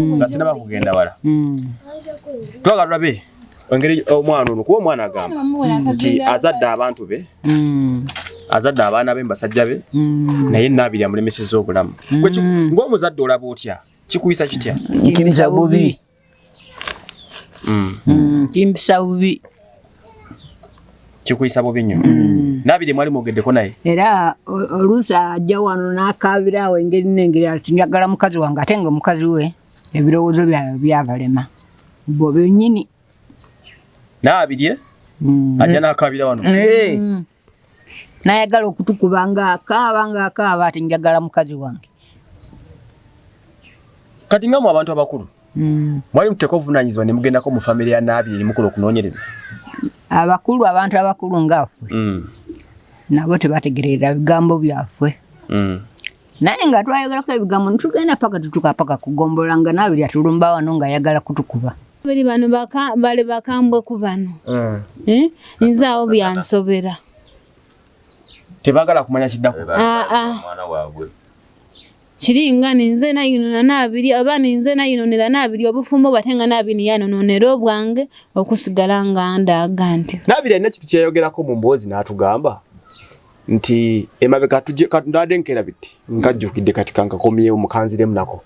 Nga sinaba kugenda wala, twagala tulabe engeri omwana ono, kuba omwana agamba nti azadde abantu be, azadde abaana be mbasajja be, naye Naabiri amulemesezza obulamu. Gwe ng'omuzadde olaba otya? Kikuyisa kitya? Kimpisa bubi. Kimpisa bubi. Kikuyisa bubi nnyo. Naabiri mwali mwogeddeko naye? Era oluusi ajja wano n'akaabira awo engeri n'engeri ati, "Njagala mukazi wange," ate nga omukazi we ebirowoozo byabwe byabalema bo bennyini. Naabirye ajja n'akaabira wano? Eh. Nayagala okutukuba ng'akaaba, ng'akaaba ati, "Njagala mukazi wange." Kati nga mu abantu abakulu, mwali muteeka obuvunaanyizibwa ne mugendako mu famire ya Naabiri ne mukola okunoonyereza? Abakulu, abantu abakulu ngaaffe, nabo tebategerera bigambo byaffe. Naye nga twayogerako ebigambo netugenda paka tutuka paka kugombola, nga Naabiri atulumba wano ng'ayagala kutukuba. Bali bano bali bakambwe ku bano. Eh? Nze awo byansobera. Tebaagala kumanya kiddako. Ah, ah. Mwana waabwe. Kiringa ninze nayinona Naabiri, oba ninze nayinonera Naabiri obufumbo, bwate nga Naabiri yanononera obwange okusigala nga ndaaga nti Naabiri alina kintu kyeyayogerako mu mboozi n'atugamba nti emabega ndadde nkerabidde, nkajjukidde kati kankakomyewo mukanziremu nako.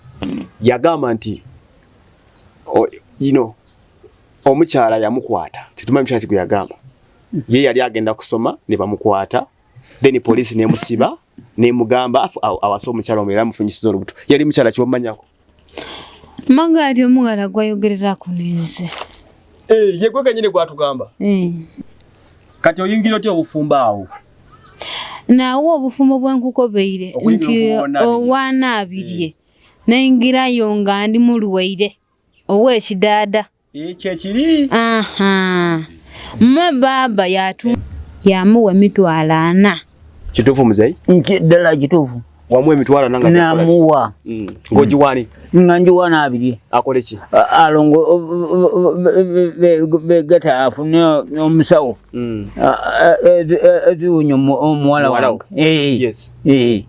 Yagamba nti omukyala yamukwata, tetumanyi mukyala ki gwe yagamba, ye yali agenda kusoma ne bamukwata, then poliisi nemusiba nemugamba awase omukyala omulala, amufunyisiza olubuto. Yali mukyala kiwamanyako? Maga ati omuwala gwayogererako nenze. Eh, ye gwe kenyini gwatugamba. Eh. Kati oyingira otya obufumbo awo? Naawe obufumbo bwenkukobeire Okuyingira nti obufumbo bwa Naabirye. Owa Naabirye nayingirayo nga ndi mulwaire ow'ekidaada. Kyekiri. Aha, mma baaba yatu yamuwa 400,000. Kituufu, muzeyi? Nki ddala kituufu. Wamuwa 400,000 nga gyakola ki? Namuwa. Ng'ogiwaani? Nga njiwa Naabirye. Akole ki? Alongo begata afune omusawo eziwunya omuwala Muwala wo. wange. Eh. Yes. Eh.